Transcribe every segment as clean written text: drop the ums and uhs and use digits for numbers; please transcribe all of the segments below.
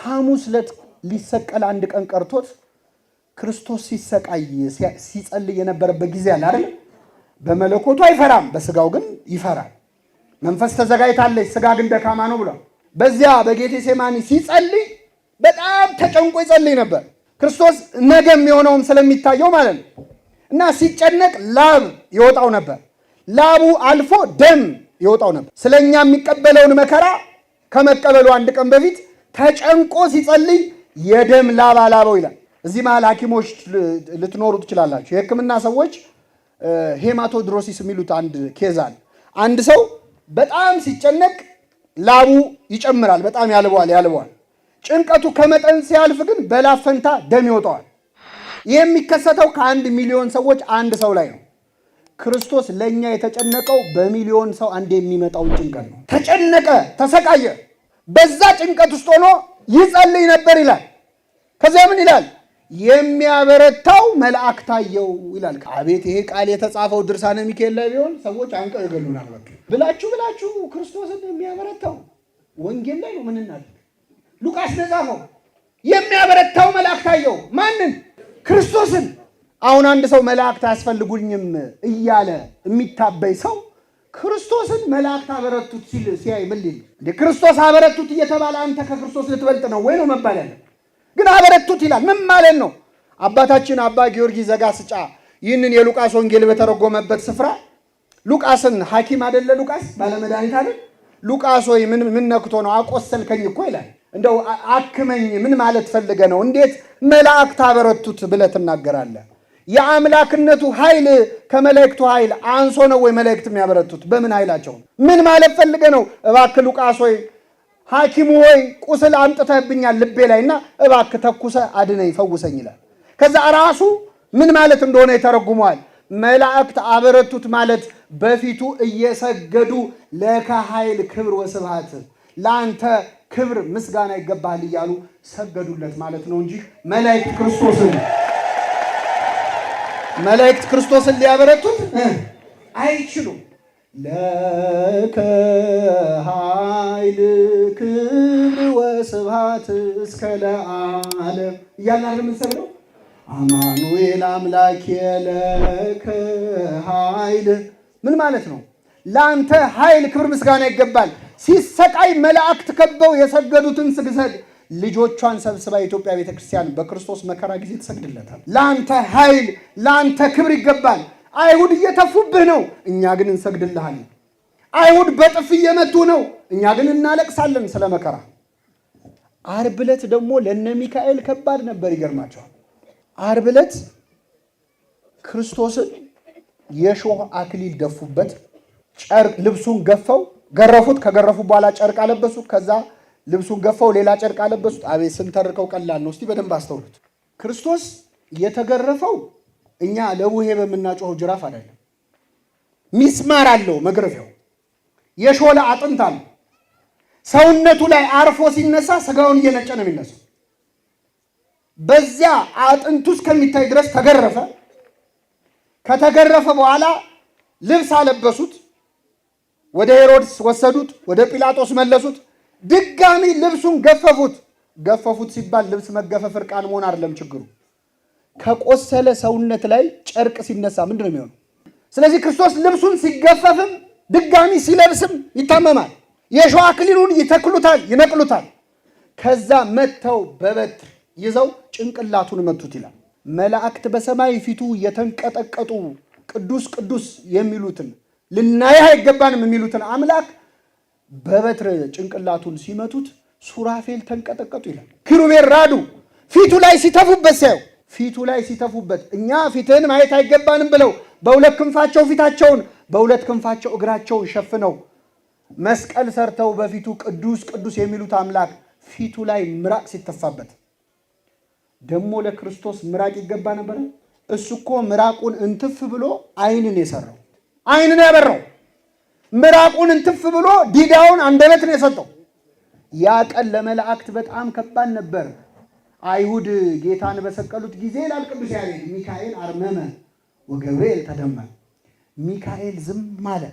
ሐሙስ ዕለት ሊሰቀል አንድ ቀን ቀርቶት ክርስቶስ ሲሰቃይ ሲጸልይ የነበረበት ጊዜ አለ አይደል? በመለኮቱ አይፈራም፣ በስጋው ግን ይፈራል። መንፈስ ተዘጋጅታለች፣ ስጋ ግን ደካማ ነው ብሏል። በዚያ በጌቴሴማኒ ሲጸልይ በጣም ተጨንቆ ይጸልይ ነበር። ክርስቶስ ነገ የሚሆነውም ስለሚታየው ማለት ነው። እና ሲጨነቅ ላብ ይወጣው ነበር። ላቡ አልፎ ደም ይወጣው ነበር። ስለኛ የሚቀበለውን መከራ ከመቀበሉ አንድ ቀን በፊት ተጨንቆ ሲጸልይ የደም ላብ አላበው ይላል። እዚህ መሃል ሐኪሞች ልትኖሩ ትችላላችሁ። የሕክምና ሰዎች hematidrosis የሚሉት አንድ case አለ። አንድ ሰው በጣም ሲጨነቅ ላቡ ይጨምራል፣ በጣም ያልበዋል ያልበዋል። ጭንቀቱ ከመጠን ሲያልፍ ግን በላብ ፈንታ ደም ይወጣዋል። ይህ የሚከሰተው ከ1 ሚሊዮን ሰዎች አንድ ሰው ላይ ነው። ክርስቶስ ለእኛ የተጨነቀው በሚሊዮን ሰው አንድ የሚመጣውን ጭንቀት ነው። ተጨነቀ፣ ተሰቃየ። በዛ ጭንቀት ውስጥ ሆኖ ይጸልይ ነበር ይላል። ከዚያ ምን ይላል? የሚያበረታው መልአክ ታየው ይላል። አቤት ይሄ ቃል የተጻፈው ድርሳነ ሚካኤል ላይ ቢሆን ሰዎች አንቀው ይገሉናል። በቃ ብላችሁ ብላችሁ ክርስቶስን የሚያበረታው ወንጌል ላይ ነው። ምን እናድርግ? ሉቃስ ነው የጻፈው። የሚያበረታው መልአክ ታየው። ማንን? ክርስቶስን። አሁን አንድ ሰው መላእክት አያስፈልጉኝም እያለ የሚታበይ ሰው ክርስቶስን መላእክት አበረቱት ሲል ሲያይ ምን ሊል እንዴ? ክርስቶስ አበረቱት እየተባለ አንተ ከክርስቶስ ልትበልጥ ነው ወይ ነው መባል ያለ። ግን አበረቱት ይላል። ምን ማለት ነው? አባታችን አባ ጊዮርጊስ ዘጋስጫ ይህንን የሉቃስ ወንጌል በተረጎመበት ስፍራ ሉቃስን ሐኪም አይደለ ሉቃስ ባለመድኃኒት አይደል? ሉቃስ ወይ ምን ምን ነክቶ ነው አቆሰልከኝ እኮ ይላል። እንደው አክመኝ ምን ማለት ፈልገ ነው? እንዴት መላእክት አበረቱት ብለህ ትናገራለህ? የአምላክነቱ ኃይል ከመላእክቱ ኃይል አንሶ ነው ወይ መላእክት የሚያበረቱት? በምን ኃይላቸው? ምን ማለት ፈልገ ነው? እባክህ ሉቃስ ሆይ ሐኪሙ ሆይ ቁስል አምጥተህብኛል ልቤ ላይ እና እባክህ ተኩሰህ አድነኝ ፈውሰኝ ይላል። ከዛ ራሱ ምን ማለት እንደሆነ ይተረጉመዋል። መላእክት አበረቱት ማለት በፊቱ እየሰገዱ ለከ ኃይል ክብር ወስብሐት ለአንተ ክብር ምስጋና ይገባል እያሉ ሰገዱለት ማለት ነው እንጂ መላእክት ክርስቶስን ሊያበረቱት አይችሉም። ለከ ኃይል ክብር ወስብሐት እስከ ለዓለም እያልን አይደል የምንሰግደው? አማኑኤል አምላኬ ለከ ኃይል ምን ማለት ነው? ለአንተ ኃይል ክብር ምስጋና ይገባል። ሲሰቃይ መላእክት ከበው የሰገዱትን ስግሰድ ልጆቿን ሰብስባ የኢትዮጵያ ቤተክርስቲያን በክርስቶስ መከራ ጊዜ ትሰግድለታል። ለአንተ ኃይል ለአንተ ክብር ይገባል። አይሁድ እየተፉብህ ነው፣ እኛ ግን እንሰግድልሃለን። አይሁድ በጥፍ እየመቱ ነው፣ እኛ ግን እናለቅሳለን ስለ መከራ። ዓርብ ዕለት ደግሞ ለነ ሚካኤል ከባድ ነበር። ይገርማቸዋል። ዓርብ ዕለት ክርስቶስን የሾህ አክሊል ደፉበት። ጨርቅ ልብሱን ገፈው ገረፉት። ከገረፉ በኋላ ጨርቅ አለበሱት። ከዛ ልብሱን ገፈው ሌላ ጨርቅ አለበሱት። አቤት ስንተርከው ቀላል ነው። እስቲ በደንብ አስተውሉት። ክርስቶስ የተገረፈው እኛ ለቡሄ በምናጮኸው ጅራፍ አይደለም። ሚስማር አለው መግረፊያው፣ የሾለ አጥንት አለው። ሰውነቱ ላይ አርፎ ሲነሳ ስጋውን እየነጨ ነው የሚነሳው። በዚያ አጥንቱ እስከሚታይ ድረስ ተገረፈ። ከተገረፈ በኋላ ልብስ አለበሱት። ወደ ሄሮድስ ወሰዱት፣ ወደ ጲላጦስ መለሱት። ድጋሚ ልብሱን ገፈፉት። ገፈፉት ሲባል ልብስ መገፈፍ እርቃን መሆን አይደለም ችግሩ። ከቆሰለ ሰውነት ላይ ጨርቅ ሲነሳ ምንድን ነው የሚሆነው? ስለዚህ ክርስቶስ ልብሱን ሲገፈፍም ድጋሚ ሲለብስም ይታመማል። የሾህ አክሊሉን ይተክሉታል፣ ይነቅሉታል። ከዛ መጥተው በበትር ይዘው ጭንቅላቱን መቱት ይላል። መላእክት በሰማይ ፊቱ የተንቀጠቀጡ ቅዱስ ቅዱስ የሚሉትን ልናይህ አይገባንም የሚሉትን አምላክ በበትር ጭንቅላቱን ሲመቱት ሱራፌል ተንቀጠቀጡ ይላል። ኪሩቤል ራዱ። ፊቱ ላይ ሲተፉበት ሲያዩ ፊቱ ላይ ሲተፉበት እኛ ፊትህን ማየት አይገባንም ብለው በሁለት ክንፋቸው ፊታቸውን በሁለት ክንፋቸው እግራቸውን ሸፍነው መስቀል ሰርተው በፊቱ ቅዱስ ቅዱስ የሚሉት አምላክ ፊቱ ላይ ምራቅ ሲተፋበት ደግሞ ለክርስቶስ ምራቅ ይገባ ነበረ? እሱ እኮ ምራቁን እንትፍ ብሎ ዓይንን የሰራው ዓይንን ያበራው ምራቁን እንትፍ ብሎ ዲዳውን አንደበትን የሰጠው ያ ቀን ለመላእክት በጣም ከባድ ነበር። አይሁድ ጌታን በሰቀሉት ጊዜ ይላል ቅዱስ ያሬድ፣ ሚካኤል አርመመ ወገብርኤል ተደመ። ሚካኤል ዝም አለ፣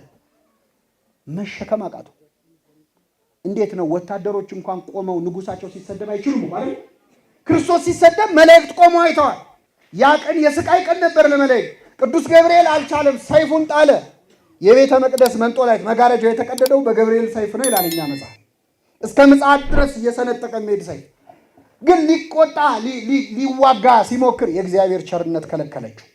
መሸከም አቃተው። እንዴት ነው? ወታደሮች እንኳን ቆመው ንጉሳቸው ሲሰደብ አይችሉም ማለት ክርስቶስ ሲሰደብ መላእክት ቆመው አይተዋል። ያ ቀን የስቃይ ቀን ነበር ለመላእክት። ቅዱስ ገብርኤል አልቻለም፣ ሰይፉን ጣለ። የቤተ መቅደስ መንጦላይት መጋረጃው የተቀደደው በገብርኤል ሰይፍ ነው ይላል እኛ መጽሐፍ። እስከ ምጽአት ድረስ እየሰነጠቀ የሚሄድ ሰይፍ ግን ሊቆጣ ሊዋጋ ሲሞክር የእግዚአብሔር ቸርነት ከለከለችው።